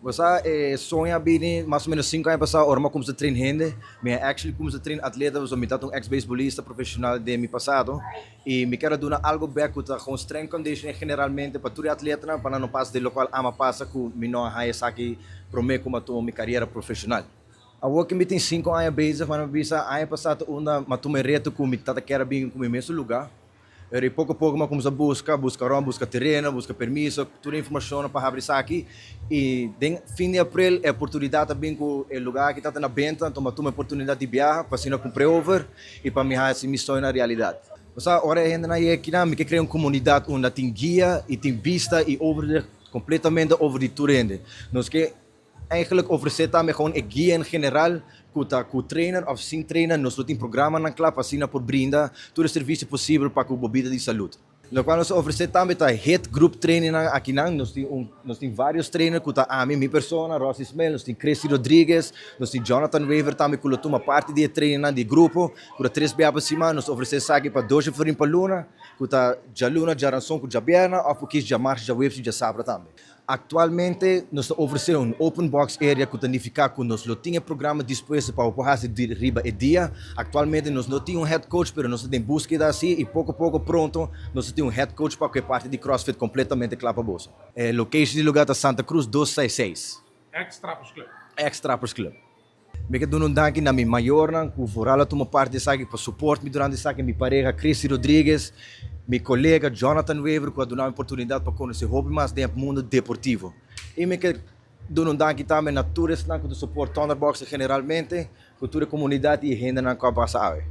Bo sa, e soño a bini mas o menos 5 aña pasa, ora mi a cuminsa train hende. Mi a actually cuminsa train atleta, so mi ta un ex-beisbolista profesional den mi pasado. Y mi kier duna algo back cu ta cu strength conditioning generalmente pa tur atleta, pa no pasa di locual ami a pasa, cu mi no a haya esaki prome cu mi a tuma mi carera profesional. Awor cu mi tin 5 aña bezig, mas mi bisa aña pasa unda mi a tuma reto cu mi tata kier bin cu mi mesun luga. Y poco poco mi a cuminsa busca, busca rond, busca tereno, busca permiso, tur informacion pa habri esaki. Y den fin di april e oportunidad a bin cu e luga aki ta na benta, anto mi a tuma e oportunidad di biaha pa asina cumpra over y pa mi haci mi soño na realidad. Osea, ora hende nan aki nan, mi kier crea un comunidad unda tin guia y tin vista y overzicht completamente over di tur hende. Nos kier eigenlijk ofrece tambe gewoon e guia en general, cu ta cu trainer of sin trainer, nos tin programa nan cla pa asina por brinda tur servicio posibel pa cu bida di salud. Loke nos ta ofrece tambe ta HIIT group training nan aki nan, nos tin varios trainer cu ta ami, mi persona, Rossi Smel, nos tin Chrissy Rodriguez, nos tin Jonathan Weaver tambe cu ta tuma parti di training nan di grupo, cu ta tres biaha pa siman. Nos ta ofrece esaki pa 12 florin pa luna, cu ta dialuna, diaranson cu diabierna, of cu diamars, diahuebs y diasabra tambe. Actualmente nos ta ofrece un open box area, cu ta significa cu nos lo tin e programa dispuesto pa por haci riba e dia. Actualmente nos no tin un head coach, pero nos ta den buskeda asina y poco poco pronto nos tin un head coach pa e parti di CrossFit completamente cla pa bo. E location di luga ta Santa Cruz 266. Ex-Trappers Club. Ex-Trappers Club. Mi kier duna un danki na mi mayornan, cu vooral a tuma parti esaki pa support mi durante esaki, mi pareha Chrissy Rodriguez, mi colega Jonathan Weaver, cu a duna mi oportunidad pa conoce hopi mas den mundo deportivo. Y mi kier duna un danki tambe na tur esnan cu support Thunderbox generalmente, cu tur e comunidad y hendenan cu a pasa awe.